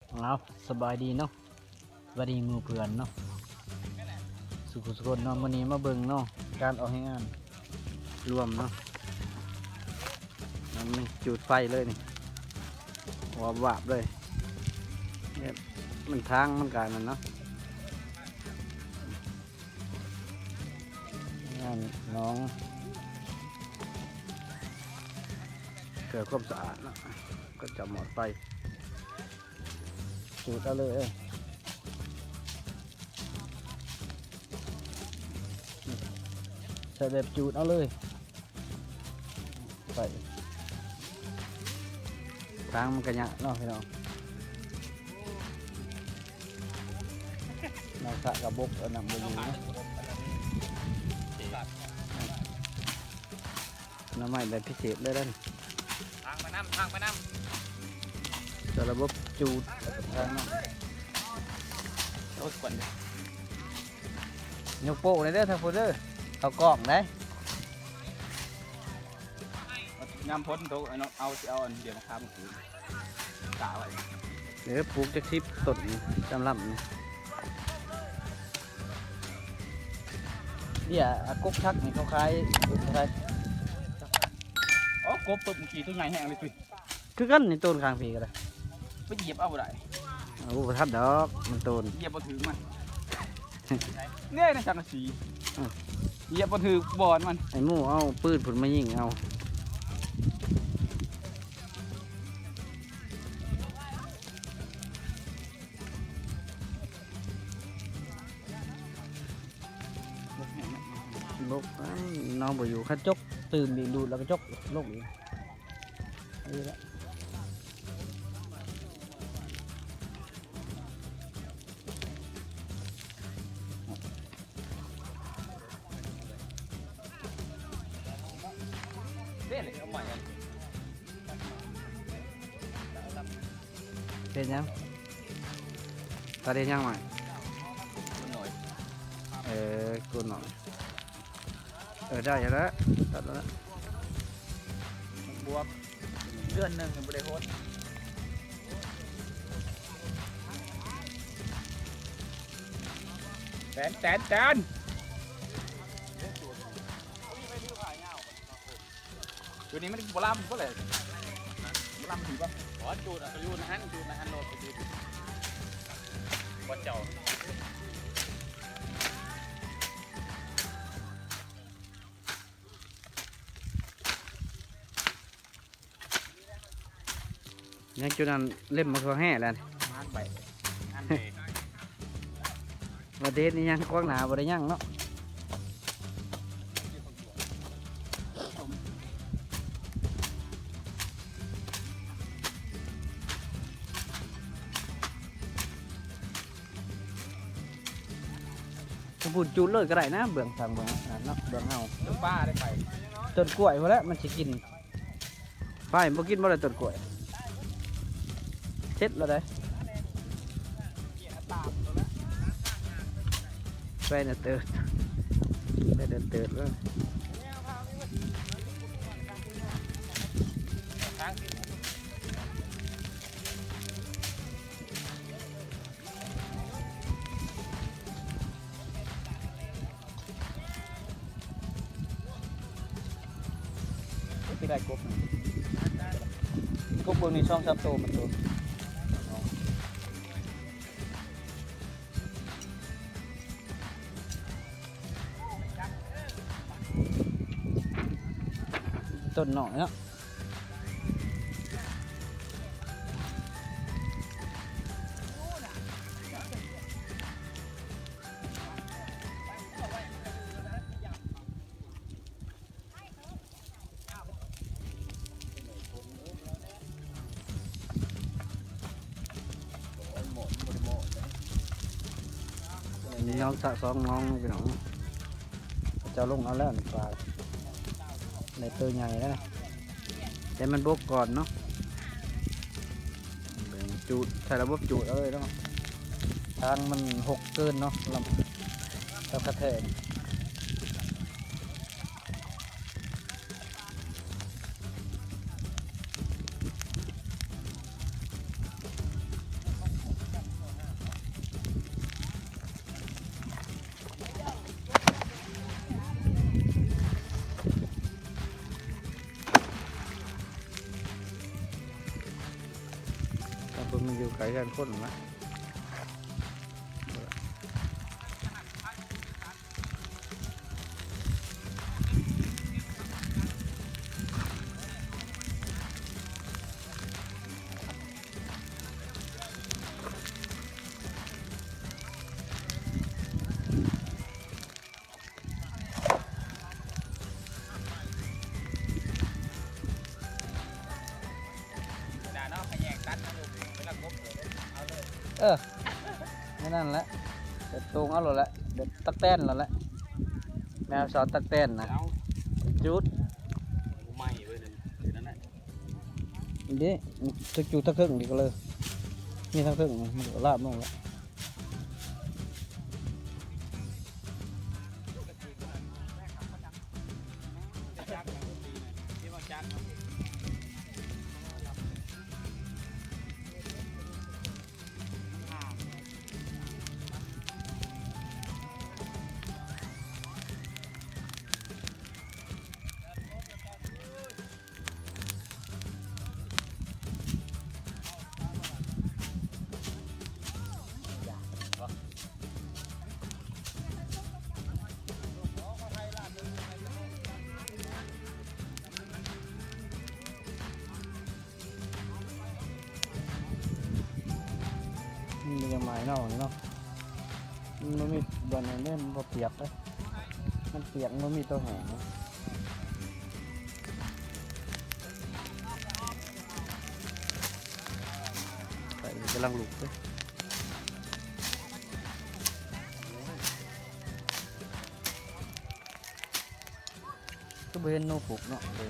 ເອົາ ສະບາຍດີເນາະ ສະບາຍດີໝູ່ເພື່ອນເນາະ ສຸກຄົນເນາະ. ມື້ນີ້ມາເບິ່ງເນາະ ການອອກແຮງງານລວມເນາະ. ມັນຈູດໄຟເລີຍນີ້ ວາບໆເລີຍ. ແບບມັນທາງມັນກະນັ້ນເນາະ. ງານໜອງ ເພື່ອຄວາມສະອາດເນາະ ກໍຈະໝອດໄຟ ຈູດເອົາເລີຍ ໃສ່ແບບຈູດເອົາເລີຍ. ໄປ ທາງມັນກະຍາກເນາະພີ່ນ້ອງ. ນ້ຳສະກະບົກ ເອົານ້ຳບໍ່ຢູ່ເນາະ. ໜໍ່ໄມ້ແບບພິເສດເລີຍເດ້. ທາງໄປນຳ ທາງໄປນຳ ໃສ່ລະບົບຈູດ ແລ້ວກະທາງເນາະ. ໂອ້ຍ ຄວັນ ຍົກໂປ້ໄດ້ເດີ ທາງພຸ້ນເດີ ເຂົ້າກ້ອງໄດ໋. ຍາມຝົນຕົກ ເອົາ ເອົາ ຊິເອົາອັນດຽວມາຄ້ຳຄືນ ກະໄວ້ ເອີ ປູກຈັກສິບຕົ້ນ ຕາມລຳນີ້. ເບ້ຍ ອາ ກົກທັກນີ້ເຂົາຂາຍ ເຂົາຂາຍ. ໂອ້ ກົບຕົບກີ້ຕົວໃຫຍ່ແຮງເລີຍຕິ. ຄືກັນນີ້ ໂຕນຂ້າງພີ້ກະໄດ້ ໄປຢຽບເອົາບໍ່ໄດ້. ໂອ້ ບໍ່ທັນດອກ ມັນໂຕນ ຢຽບບໍ່ຖືກມັນ. ເດ້ ໃນສັງກະສີ ອືມ ຢຽບບໍ່ຖືກບ່ອນມັນ. ໄອ້ໝູ່ເອົາປືນພຸ້ນມາຍິງເອົາ. ບົກ ນ້ອງບໍ່ຢູ່ ຄັນຈົກຕື່ມອີກ ດູດແລ້ວກະຈົກລົງອີກ. ນີ້ແຫຼະ ເຮັດຫຍັງ? ຕັດເຮັດຫຍັງໃໝ່? ໂກນໜອຍ ເອີ ໂກນໜອຍ. ເອີ ໄດ້ແລ້ວ ຕັດແລ້ວ ບວກ ເດືອນໜຶ່ງຍັງບໍ່ໄດ້ຫົດ. ແຕນ ແຕນ ແຕນ ຕົວນີ້ມັນບໍ່ລຳບໍ່ແຫຼະ ບໍ່ລຳຖືກບໍ່? ອໍ ຈູດ ກະຢູ່ໃນຫັ້ນ ຈູດໃນຫັ້ນໂລດ ກະຢູ່ ບໍ່ເຈົ້າ. ຍັງຈຸດນັ້ນ ເລັມໝາກຖົ່ວແຮ່ແລ້ວ ງານໄປ ງານເດ ວ່າເດນີ້ຍັງຂວາງໜ້າບໍ່ໄດ້ຍັງເນາະ. ສະພຸນຈູດເລີຍກະໄດ້ນະ ເບື້ອງທາງເບື້ອງນັ້ນເນາະ ເບື້ອງເຮົາ ຕົ້ນປ່າໄດ້ໄປ ຕົ້ນກ້ວຍພຸ້ນແຫຼະ ມັນຊິກິນ. ໄປບໍ່ກິນບໍ່ໄດ້ຕົ້ນກ້ວຍ ເສັດແລ້ວໄດ໋. ໄປນະເຕີດ ໄປນະເຕີດເລີຍ. ຊິໄດ້ກົບ ກົບເບິ່ງນີ້ ສອງສາມໂຕມັນໂຕ ຕົ້ນນ້ອຍເນາະ. ນ້ອງສະສອງນ້ອງພີ່ນ້ອງ ເຂົາເຈົ້າລົງເອົາແລ້ວນີ້ ປາໄດ້ໂຕໃຫຍ່ແລ້ວນະ ແຕ່ມັນບົກກ່ອນເນາະ. ເບິ່ງຈູດ ໃຊ້ລະບົບຈູດເອົາເລີຍເນາະ ທາງມັນຫົກເກີນເນາະ ລຳ ລຳກະແທກ. ຢູ່ໃກ້ເຮືອນຄົນນະ. ເອີ ແນວນັ້ນແຫຼະ ແບບໂຕ່ງເອົາໂລດແຫຼະ ແບບຕັກແຕນໂລດແຫຼະ ແນວສອນຕັກແຕນນະ ຈູດ ໃໝ່ເວີຍ ເປັນອັນນັ້ນ ນີ້ເດ້ ຖືກຢູ່ທາງເທິງນີ້ກໍເລີຍ ນີ້ທາງເທິງນີ້ມັນກໍລາບລົງແລ້ວ. ມັນຍັງໃໝ່ເນາະ ນີ້ເນາະ ມັນບໍ່ມີບ່ອນນັ້ນເດ້ ມັນບໍ່ປຽກເດ້ ມັນປຽກ ມັນບໍ່ມີຕົວແຫ້ງ. ໄຟກຳລັງລຸກເດ້ ຄືບໍ່ເຫັນໜູປຸກເນາະ ເອີ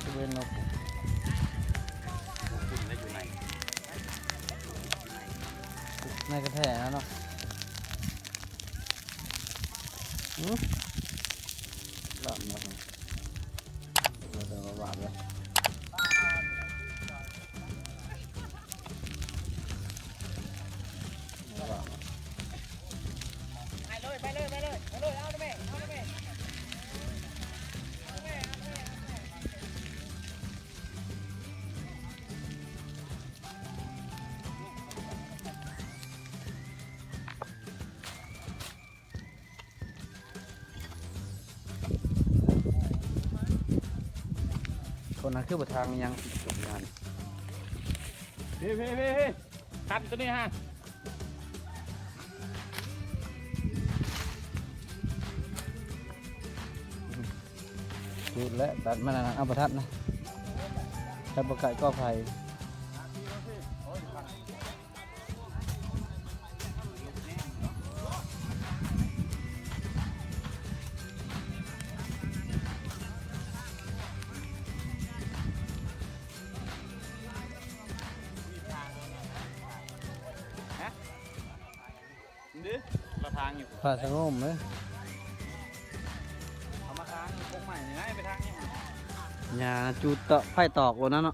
ຄືບໍ່ເຫັນໜູປຸກ ປຸກຢູ່ໃນ ປຸກໃນກະແທນະເນາະ. ຫື ລາບໝົດ ເອົາແຕ່ວ່າບາດເລີຍ ໄປເລີຍ ໄປເລີຍ ໄປເລີຍ ເອົາເລີຍ ເອົາເລີຍແມ່ ເອົາເລີຍແມ່ ເອົາເລີຍແມ່ ເອົາເລີຍແມ່. ຄົນນັ້ນຄືບໍ່ທາງຫຍັງ ທຸກງານ ເຮີ ເຮີ ເຮີ ຄັນຕົວນີ້ຮະ ຈຸດແລ້ວ ຕັດມັນ ອັນນັ້ນເອົາບໍ່ທັນນະ ຄັນບໍ່ໃກ້ກໍໄຜ່. ນີ້ ລະທາງຢູ່ ພາສະໂງມເລີຍ ເອົາມາທາງກົກໄມ້ນີ້ນະ ໄປທາງນີ້ ຫຍ້າຈູດເຕາະ ໄຟຕອກໂລດນະເນາະ.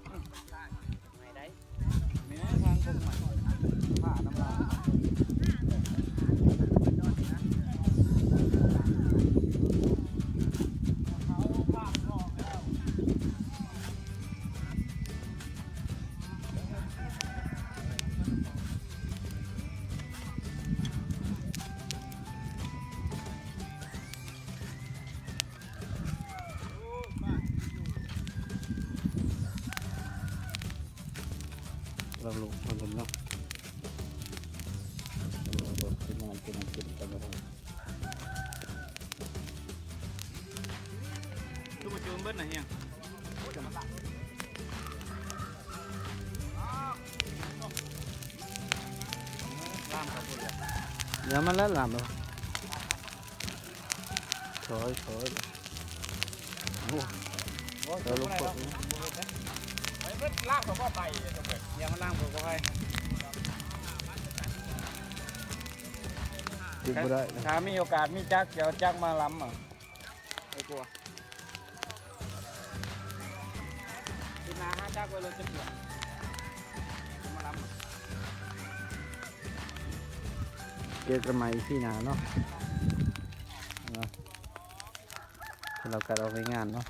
ລາວລູກເພິ່ນເນາະ ເປັນຫຍັງ ເປັນຫຍັງ ເປັນຫຍັງ ຄືບໍ່ຈູມເບິດນະ ເຮຍ ດຽວມັນລະລາມເລີຍ. ຖອຍ ຖອຍ ໂອ້ ເອີ ລົງກົດ ໄປເບິດ ລາກເຂົາບໍ່ໄປ ດຽວມັນລາກເຂົາບໍ່ໄປ ຕິດບໍ່ໄດ້ ຖ້າມີໂອກາດ ມີຈັກ ຊິເອົາຈັກມາລຳ ເອົາ ໄປກວ່າ ປີໜ້າຫາຈັກໄວ້ລົດຈັກເທື່ອ ມາລຳ ເຈີກັນໃໝ່ອີພີໜ້າເນາະ ເນາະ ສຳລັບການອອກແຮງງານເນາະ